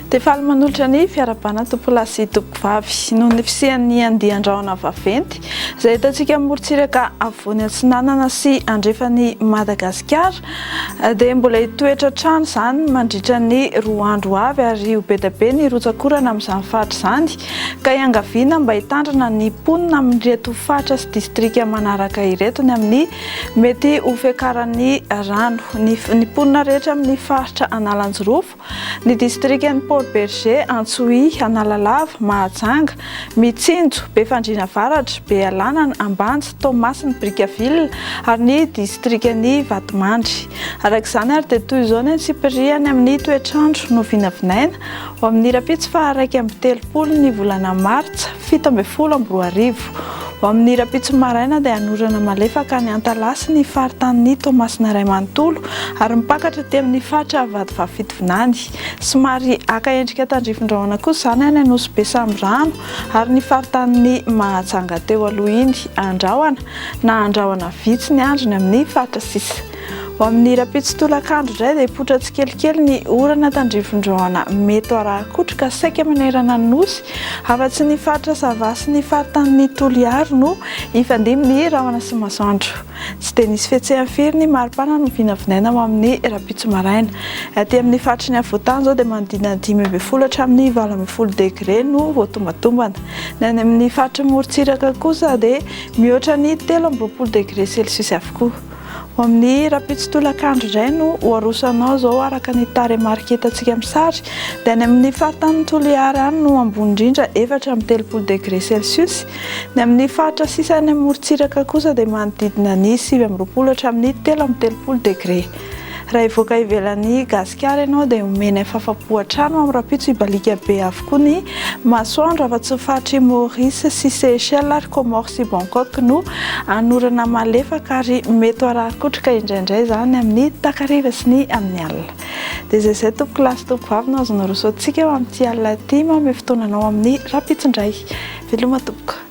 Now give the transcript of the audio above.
Dia faly manolotra ny fiarahabana tompolahy sy tompokovavy noho ny fisian'ny andian-drahona vaventy izay hitantsika amin'ny morontsiraka afovoany atsinanana sy andrefan'i Madagasikara dia mbola hitoetra hatrany izany mandritra ny roa andro ho avy ary ho be dia be ny rotsak'orana amin'izany faritra izany ka iangaviana mba hitandrina ny mponina amin'ireto faritra sy distrika manaraka ireto ny amin'ny mety ho fiakaran'ny rano ny mponina rehetra amin'ny faritra Analanjirofo Ny distrikan'i Port Bergé, Antsohihy, Analalava, Mahajanga, Mitsinjo, Befandriana Avaratra, Bealanana, Ambanja, Toamasina, Brickaville ary ny distrikan'i Vatomandry. Araka izany ary dia toy izao ny antsipiriany amin'ny toetr'andro novinavinaina ho amin'ny rahampitso faha 31 ny volana martsa 2017. Ho amin'ny rahampitso maraina dia hanorana malefaka any Antalaha sy ny faritanin'i Toamasina iray manontolo ary mipakatra aty amin'ny faritra Vatovavy Fitovinany. Somary haka endrika tandrifin-drahona kosa izany any Anosibe Sambirano ary ny faritanin'i Mahajanga teo aloha iny. Andrahona na andrahona vitsy ny androny amin'ny faritra sisa. Ho amin'ny rahampitso tolakandro indray dia hipoitra tsikelikely ny orana tandrifin-drahona mety ho arahan-kotroka saika manerana ny Nosy, afa-tsy ny faritra Sava sy ny faritanin'i Toliary no hifandimby ny rahona sy masoandro. Tsy dia nisy fihetsehany firy ny maripana novinavinaina ho amin'ny rahampitso maraina. Aty amin'ny faritry ny afovoantany izao dia manodidina ny 15 hatramin'ny 18 degre no voatombatombana. Ny any amin'ny faritry ny morontsiraka kosa dia mihoatra ny 23 degre celsius avokoa. Ho amin'ny rahampitso tolakandro indray no ho aroso anao izao araka ny tarehimarika hitantsika amin'ny sary dia any amin'ny faritanin'i Toliara any no ambony indrindra 34 degré celsius. Ny amin'ny faritra sisa any amorontsiraka kosa dia manodidina ny 29 hatramin'ny 33 degré. Raha hivoaka ivelan'i Gasikara ianao dia omenay fafapo hatrany ho amin'ny rahampitso hibaliaka be avokoa ny masoandro afa-tsy ny faritr'i Maurice sy Seychelles ary Comores sy Bangkok no hanorana malefaka ary mety ho arahin-kotroka indraindray izany amin'ny takariva sy ny amin'ny alina. Dia izay izay tompoko lahy sy tompoko vavy no azo naroso antsika ho amin'ity alina ity. Manome fotoana anao amin'ny rahampitso indray. Veloma tompoko.